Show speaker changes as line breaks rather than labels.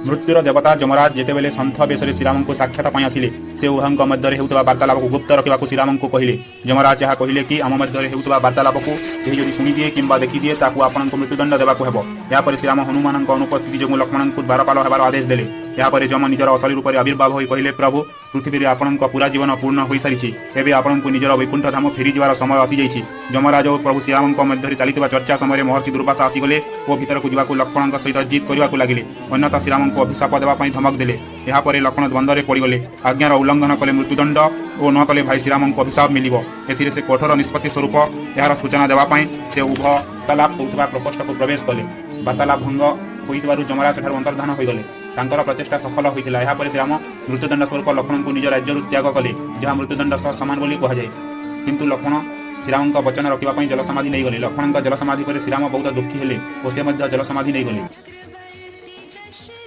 ମୃତ୍ୟୁର ଦେବତା ଯମରାଜ ଯେତେବେଳେ ସନ୍ଥ ବେଶରେ ଶ୍ରୀରାମଙ୍କୁ ସାକ୍ଷାତ ପାଇଁ ଆସିଲେ, ସେ ଉଭୟଙ୍କ ମଧ୍ୟରେ ହେଉଥିବା ବାର୍ତ୍ତାଳାପକୁ ଗୁପ୍ତ ରଖିବାକୁ ଶ୍ରୀରାମଙ୍କୁ କହିଲେ। ଯମରାଜ ଏହା କହିଲେ କି ଆମ ମଧ୍ୟରେ ହେଉଥିବା ବାର୍ତ୍ତାଳାପକୁ କେହି ଯଦି ଶୁଣିଦିଏ କିମ୍ବା ଦେଖିଦିଏ, ତାକୁ ଆପଣଙ୍କୁ ମୃତ୍ୟୁଦଣ୍ଡ ଦେବାକୁ ହେବ। ଏହାପରେ ଶ୍ରୀରାମ ହନୁମାନଙ୍କ ଅନୁପସ୍ଥିତି ଯୋଗୁଁ ଲକ୍ଷ୍ମଣଙ୍କୁ ଦ୍ୱାରପାଳ ହେବାର ଆଦେଶ ଦେଲେ। ଏହାପରେ ଯମ ନିଜର ଅସଲି ରୂପରେ ଆବିର୍ଭାବ ହୋଇ କହିଲେ, "ପ୍ରଭୁ, ପୃଥିବୀରେ ଆପଣଙ୍କ ପୁରା ଜୀବନ ପୂର୍ଣ୍ଣ ହୋଇସାରିଛି। ଏବେ ଆପଣଙ୍କୁ ନିଜର ବୈକୁଣ୍ଠ ଧାମ ଫେରିଯିବାର ସମୟ ଆସିଯାଇଛି।" ଯମରାଜ ଓ ପ୍ରଭୁ ଶ୍ରୀରାମଙ୍କ ମଧ୍ୟରେ ଚାଲିଥିବା ଚର୍ଚ୍ଚା ସମୟରେ ମହର୍ଷି ଦୁର୍ବାସା ଆସିଗଲେ ଓ ଭିତରକୁ ଯିବାକୁ ଲକ୍ଷ୍ମଣଙ୍କ ସହିତ ଜିଦ୍ କରିବାକୁ ଲାଗିଲେ। ଅନ୍ୟଥା ଶ୍ରୀରାମଙ୍କୁ ଅଭିଶାପ ଦେବା ପାଇଁ ଧମକ ଦେଲେ। ଏହାପରେ ଲକ୍ଷ୍ମଣ ଦ୍ୱନ୍ଦ୍ୱରେ ପଡ଼ିଗଲେ। ଆଜ୍ଞାର ଉଲ୍ଲଂଘନ କଲେ ମୃତ୍ୟୁଦଣ୍ଡ ଓ ନ କଲେ ଭାଇ ଶ୍ରୀରାମଙ୍କୁ ଅଭିଶାପ ମିଳିବ। ଏଥିରେ ସେ କଠୋର ନିଷ୍ପତ୍ତି ସ୍ୱରୂପ ଏହାର ସୂଚନା ଦେବା ପାଇଁ ସେ ଉଭୟ ବାର୍ତ୍ତାଳାପ ହେଉଥିବା ପ୍ରକୋଷ୍ଠକୁ ପ୍ରବେଶ କଲେ। ବାର୍ତ୍ତାଳାପ ଭଙ୍ଗ ହୋଇଥିବାରୁ ଯମରାଜ ସେଠାରୁ ଅନ୍ତର୍ଧାନ ହୋଇଗଲେ। ତାଙ୍କର ପ୍ରଚେଷ୍ଟା ସଫଳ ହୋଇଥିଲା। ଏହାପରେ ଶ୍ରୀରାମ ମୃତ୍ୟୁଦଣ୍ଡ ସ୍ୱରୂପ ଲକ୍ଷ୍ମଣଙ୍କୁ ନିଜ ରାଜ୍ୟରୁ ତ୍ୟାଗ କଲେ, ଯାହା ମୃତ୍ୟୁଦଣ୍ଡ ସହ ସମାନ ବୋଲି କୁହାଯାଏ। କିନ୍ତୁ ଲକ୍ଷ୍ମଣ ଶ୍ରୀରାମଙ୍କ ବଚନ ରଖିବା ପାଇଁ ଜଳସମାଧି ନେଇଗଲେ। ଲକ୍ଷ୍ମଣଙ୍କ ଜଳସମାଧି ପରେ ଶ୍ରୀରାମ ବହୁତ ଦୁଃଖୀ ହେଲେ ଓ ସେ ମଧ୍ୟ ଜଳସମାଧି ନେଇଗଲେ।